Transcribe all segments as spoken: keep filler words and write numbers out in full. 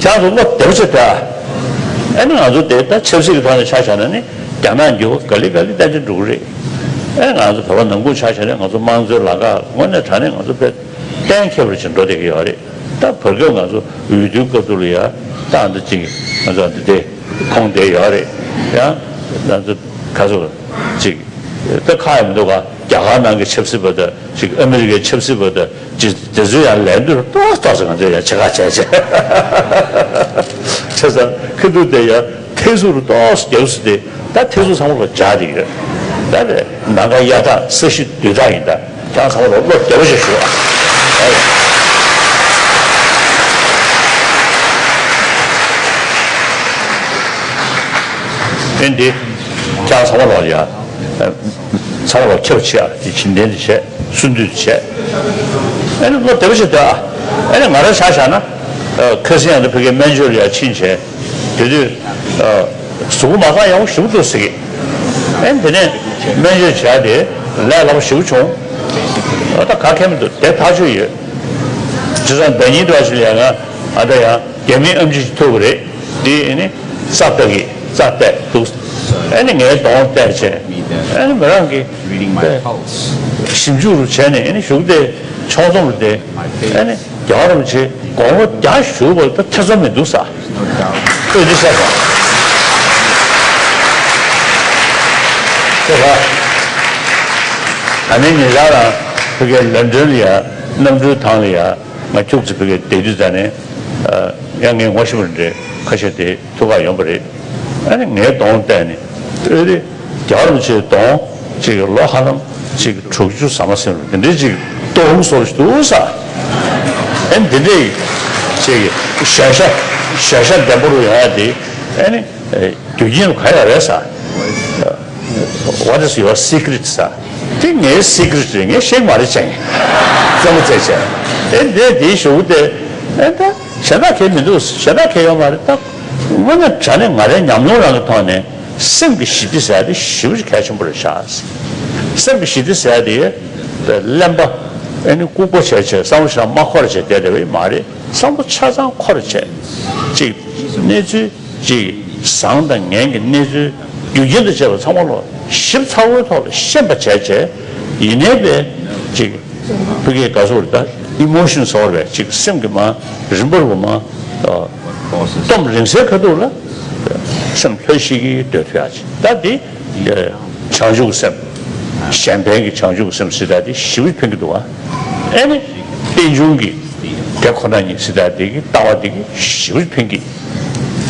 ཁྱེད་རང་ཚོ་བློ་བདེ་པོ་བྱས་སྡོད་ཨ། ཨ་ནི་ང་ཚོ་དེ་ད་ཆབ་སྲིད་ཀྱི་ཐོག་ནས་ཆ་བཞག་ན་ནི་རྒྱ་ནག་འགྱུར་བ་ག་ལེ་ག་ལེ་ཏན་ཏན་འགྲོ་གི་རེད། ཨ་ནི་ང་ཚོ་བོད་པ་ནང་ཁུལ་ཆ་བཞག་ན་ང་ཚོ་དམངས་གཙོའི་ལམ་ཁ་དངོས་གནས་དྲང་གནས་ང་ཚོ་དཔེ་གཏན་འཁེལ་བ་ཅིག་འགྲོ་བསྡད་ཀྱི་ཡོད་རེད། ད་བར་སྐབས་ང་ཚོ་འོས་བསྡུའི་སྐབས་དུ་ལ་ཡ་ད་ཨ་འདི་ཅིག་ང་ཚོ་ཨ་འདི་དེ་ཁོང་བསྡད་ཡོད་རེད། ཡང་ང་ཚོ་ག་ཚོད་ཅིག་ད་ཁག་ཡང་མི་འདུག་ག་རྒྱ་གར་ནང་གི་ཆབ་སྲིད་པ་དང་ཅིག་ཨ་མི་རི་ཀའི་ཆབ་སྲིད་པ་དང་ཅིག་དེ་ཚོ་ཡང་ལས་འདུར་ཏོག་ཏོག་ཙམ་ང་ཚོ་ཡང་བྱེད་ཁ་བྱས་བྱས། བྱས་ཙང་ཁ་ཐུག་དེ་ཡང་ཐེ་ཟུར་ཏོག་ཙམ་རྒྱབ་སུ་དེ་ད་ཐེ་ཟུར་ཚང་མ་ལ་སྦྱར་དེ་ཡོད། ད་རེད་ནམ་མཁའ་གཡའ་དག་ས་གཞི་རྡུལ་དག་ཡིན་ད། ཁྱེད་རང་ཚང་མ་ལ་བློ་བདེ་བོ་ཞིག་ཞུ་ཨ། ཨེ་འདི་ཁྱེད་རང་ཚང་མ་ལ་ཡ་ཚང་མ་ལ་ཁྱབ་བྱེད་ཨ། དེ་བྱིན་ལྡན་དུ་བྱས་སུན་དུ་བྱས། ཨེ་ནི་བློ་བདེ་བོ་ཞིག་སྡོད་ཨ། ཨེ་ནི་ང་རང་ཆ་བཞག་ན་ཁ་སང་ཡང་འདི་ཕ་གིའི་སྨན་བཅོས་ལ་ཡ་ཕྱིན་བྱས། དེ་དུས་ཨ་གཟུགས་པོ་མ་རྩ་ཡག་པོ་ཞེ་པོ་འདུག་ཟེར་གི། ཨེ་དེ་ནས་སྨན་བཅོས་བྱས་ཏེ་ལས་སླ་པོ་ཞེ་པོ་བྱུང་། ཨ་ད་ག་གེ་མི་འདུག་དེ་ཐག་ཆོད་ཡོད། བྱས་ཙང་ཟླ་ཉིན་འདྲ་ཞིག་ལ་ཡང་ང་ད་ཡང་རྒྱ་མིའི་ཨེམ་ཆི་ཞིག་ཐུག་གི་རེད། དེ་ཨེ་ནི་རྩ་བལྟ་གི་རྩ་བལྟས་འདུག་ཨེ་ནི་ངའི་གདོང་བལྟས་བྱས་ཨེ་ནི་མི་རང་གི་ཞིབ་འཇུག་རུ་བྱས་ནས་ཨེ་ནི་གཞུག་དེ་ཕྱོགས་བསྡོམས་རུ་དེ་ཨེ་ནི། རྒྱལ་བ་རིན་པོ་ཆེ་དགོངས་པ་རྒྱ་ཞུ་བར་ད་ཐེ་ཚོམ་མི་འདུག་ས། ལྟོས་ཅི་བཤད་པ། ཁྱེད་ལ། ད་ནི་ཉེ་ཆར་རང་ཕ་གིའི་ལན་ཀྲན་ལ་ཡ་གནམ་གྲུའི་ཐང་ལ་ཡ་ང་ཁྱུག་ཙམ་ཕ་གིར་བསྡད་དུས་ཙ་ནས་ཡང་ངའི་ངོ་ཤེས་པ་འདྲ་ཁ་ཤས་དེ་ཐུག་ག་ཡོང་པ་རེད། ཨ་ནི་ངའི་གདོང་བལྟས་ནས་ཨེ་རེད། རྒྱལ་བ་རིན་པོ་ཆེའི་གདོང་ཅིག་ལོ་ཧ་ལམ་ཅིག་དྲུག་ཅུ་ཟ་མ་ཟིན་རུང་དེ་འདྲའི་ཅིག་ལྟོ་ཧུང་སོར་ཞིག་འདུག་ས། ཨེ་འདི་འདྲའི་ཅིག་ཞན་ཤ་ཞན་ཤ་ལྡན་པོ་རུ་ཡོང་ཡ་དེ་ཨེ་ནི་རྒྱུ་རྐྱེན་རུ་ག་ཡོད་རེད་ས། What is your secret ས། དེ་ངའི་secret རེད། ངས་ཤེས་ཀྱི་མ་རེད་ཅང་། རྩེད་མོ་རྩེད་བྱས་ཨེ་འདི་དེའི་ཞུ་དེ་ཨེ་ད། གཞན་དག་གལ་མི་འདུག་གཞན་དག་གལ་ཡོད་མ་རེད་ད། དངོས་གནས་དྲང་གནས་ང་རའི་ཉམས་མྱོང་རང་གི་ཐོག་ནས་སེམས་ཀྱི་ཞི་བདེ་ཟེར་ཡ་དེ་ཞེ་པོ་ཅིག་གལ་ཆེན་པོ་རེད་ཤག་སེམས་ཀྱི་ཞི་བདེ་ཟེར་ཡ་དེ་གླེན་པ་ཨེ་ནི་ལྐུགས་པ་བྱས་བྱས་བསམ་བློ་ཞེ་དྲག་མ་འཁོར་བྱས་བསྡད་བསྡད་པ་ཡིན་མ་རེད། བསམ་བློ་ཆ་ཚང་འཁོར་བྱས་ཅིག་གནས་ཚུལ་ཅིག་བཟང་དང་ངན་གྱི་གནས་ཚུལ་རྒྱུ་རྐྱེན་དང་བཅས་པ་ཚང་མ་ལོ་ཞིབ་ཚགས་པོའི་ཐོག་ལ་ཤེས་པ་བྱས་བྱས་ཡིན་ནའི་པས་ཅིག་ཕ་གིའི་ག་ཟེར་ད་emotion ཟེར་བ་རེད། ཅིག་སེམས་ཀྱི་མ་རིམ་པར་བུ་མ་སྟོབས་རིང་སའི་ཁ་ཐུག་ལ་སེམས་ལྷོད་ཤིག་གིས་སྡོད་ཐུབ་ཡ་ཅིག་ད་འདི་བྱང་ཆུབ་ཀྱི་སེམས་གཞན་ཕན་གྱི་བྱང་ཆུབ་ཀྱི་སེམས་ཟེར་ད་འདི་ཞེ་པོ་ཕན་གྱི་འདུག་ཨ། ཨེ་ནི་རྟེན་འབྱུང་གི་དེ་ཁོ་ན་ཉིད་ཟེར་ད་འདི་གི་ལྟ་བ་འདི་གི་ཞེ་པོ་ཕན་གྱི་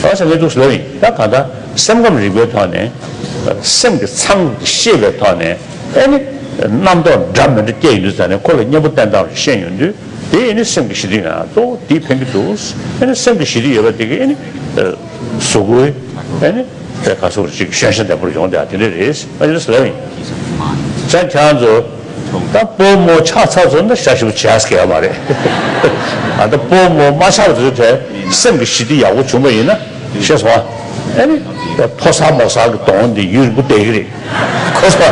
ཨ་ཟེར་ངས་འདུག་ཟེར་ལབ་ཡིན། ད་གང་ལྟར་སེམས་ཁམས་རིག་པའི་ཐོག་ནས་སེམས་ཀྱི་ཚང་ཤེས་པའི་ཐོག་ནས། ཨེ་ནི། རྣམ་རྟོག་འདྲ་མི་འདྲ་སྐྱེ་ཡོང་དུས་ཙ་ནས་ཁོ་ལ་གཉེན་པོ་བསྟེན་སྟངས་ཤེས་ཡོང་དུས་དེ་ཨེ་ནི་སེམས་ཀྱི་ཞི་བདེ་ཡོང་ཡ་གཙོ་བོ་དེ་ཕན་གྱི་འདུག་ཨེ་ནི་སེམས་ཀྱི་ཞི་བདེ་ཡོད་པ་དེ་གིས་ཨེ་ནི། གཟུགས་པོའི་ཨེ་ནི། དེ་ག་སོགས་ཅིག་ཞན་ཤ་ལྡན་པོར་ཡོང་དེ་དེ་འདྲ་རེད། ཨ་ནི་ཟེར་ཡིན། ཙང་ཁྱེད་རང་ཚོ་ད་སྤོ་མོ་ཆགས་ཚར་ཚོ་ན་ཤ་ཞིབ་བྱས་ཟེར་གྱི་ཡོད་མ་རེད། ཨ་ད་སྤོ་མོ་མ་ཆགས་པ་དེ་ཚོ་དེ་སེམས་ཀྱི་ཞི་བདེ་ཡག་པོ་བྱུང་བ་ཡིན་ན། ཤེས་སོང་ཨ། ཨེ་ནི། ཕོ་གསར་མོ་གསར་གྱི་གདོང་འདི་ཡུན་རིང་པོ་བསྡད་ཀྱི་རེད། ཁོ་ཚོ་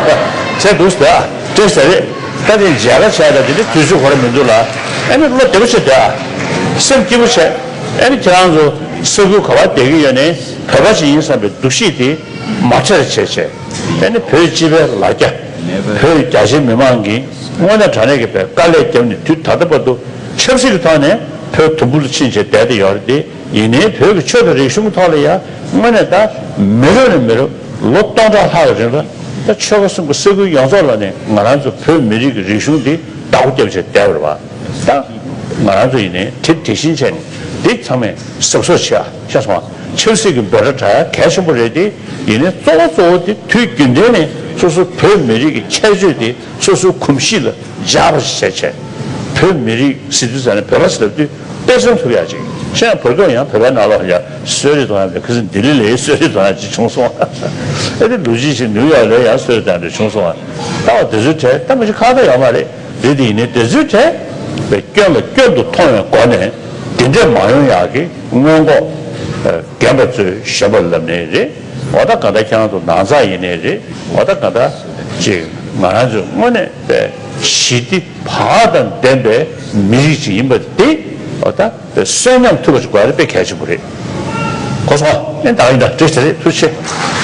བྱས་འདུག་ཟེར་ཨ། བྲེལ་ཟེར་རེད། ད་དེ་མཇལ་ཁ་བྱས་ད་དེ་འདྲ་དུས་ཚོད་ཁོ་རང་མི་འདུག་ལ། ཨེ་ནི་བློ་བདེ་པོ་བྱས་སྡོད་ཨ། སེམས་སྐྱིད་པོ་བྱས། ཨེ་ནི་ཁྱེད་རང་ཚོ་ས་ཁུལ་ག་པར་བསྡད་ཀྱི་ཡོད་ནའི་བོད་པ་ཞིག་ཡིན་བསམ་པའི་འདུ་ཤེས་དེ་མ་ཆེར་བྱས་བྱས། ཨེ་ནི་བོད་སྤྱི་པའི་ལ་རྒྱ། བོད་རྒྱ་ཆེའི་མི་མང་གིས་དངོས་གནས་དྲང་གནས་ཀྱི་བའི་དཀའ་ལས་བརྒྱབ་ནས་དུས་ད་ལྟ་བར་དུ་ཆབ་སྲིད་ཀྱི་ཐོག་ནས་བོད་དུམ་བུ་ལ་ཕྱིན་བྱས་བསྡད་དེ་ཡོད་རེད་དེ། ཡིན་ནའི་བོད་ཀྱི་ཆོས་དང་རིག་གཞུང་གི་ཐོག་ལ་ཡང་དངོས་གནས་ད་མི་རབས་ནས་མི་རབས་ལོ་སྟོང་ཕྲག་ལྷག་གི་རིང་ལ་ད་ཆོལ་ཁ་གསུམ་གྱི་ས་ཁུལ་ཡོངས་རྫོགས་ལ་ནས་ང་རང་ཚོ་བོད་མི་རིགས་ཀྱི་རིག་གཞུང་འདི་བདག་པོ་རྒྱབ་བྱས་བསྡད་པ་རེད་བ། ད་ང་རང་ཚོ་ཡིན་ནའི་དེབ་དེ་བཞིན་བྱས་ནས་འདི་ཚང་མས་གཟབ་གཟབ་བྱེད་ཨ། ཤེས་སོང་ཨ། ཆབ་སྲིད་ཀྱི་འབོད་སྒྲ་གྲགས་ཡ་གལ་ཆེན་པོ་རེད་དེ། ཡིན་ནའི་གཙོ་བོ་གཙོ་བོ་དེ་དུས་རྒྱུན་ལྡན་ནས་སོ་སོ་བོད་མི་རིགས་ཀྱི་ཁྱད་ཆོས་དེ་སོ་སོའི་གོམས་གཤིས་ལ་འཇགས་པ་ཞིག་བྱས་བྱས། བོད་མི་རིགས་ཟེར་དུས་ཙམ་ནས་བོད་པ་ཟེར་ལབ་དུས་དཔེ་མཚོན་ཐུབ་ཡག་ཅིག་བཤད་ན། བོད་སྐད་ཡང་བོད་པའི་ནང་ལོགས་ཡང་གསོལ་རས་གཏོང་ཡག་མེད། ཁ་སང་ལྡི་ལི་ལ་གསོལ་རས་གཏོང་ཡག་ཅིག་བྱུང་སོང་། ཨ་ནི་ལོ་རྒྱུས་ཤིག་ནིའུ་ཡོག་ལ་ཡང་གསོལ་རས་གཏོང་ཡག་བྱུང་སོང་། ལྟ་བ་དེ་ཚོའི་གྲས་ལྟ་མི་ཤེས་ཁག་ད་ཡོད་མ་རེད། རེད་དེ། ཡིན་ནའི་དེ་ཚོའི་གྲས་སྐྱོན་ལ་སྐྱོན་དུ་མཐོང་བའི་སྒོ་ནས་དེ་འདྲས་མ་ཡོང་ཡག་གི་སྔོན་འགོག་རྒན་པ་ཚོས་ཞེན་པ་ལབ་ནའི་རེད། འོ་ད་ག་ད་ཁྱེད་རང་ཚོ་ནང་ཚགས་ཡིན་ནའི་རེད། འོ་ད་ག་ད་ཅིག་ང་རང་ཚོས་དངོས་གནས་པའི་ཞི་བདེ་བག་དང་ལྡན་པའི་མི་རིགས་ཅིག་ཡིན་པ་དེ་ ཨོ་ད་གསོན་ཉམས་ཐུབ་པ་ཞིག་དགོས་ཡ་དེ་དཔེ་གལ་ཆེན་པོ་རེད། གོ་སོང་ཨ། ཨེ་ད་ག་ཡིན་ད། བཀྲ་ཤིས་བདེ་ལེགས། ཐུགས་རྗེ་ཆེ།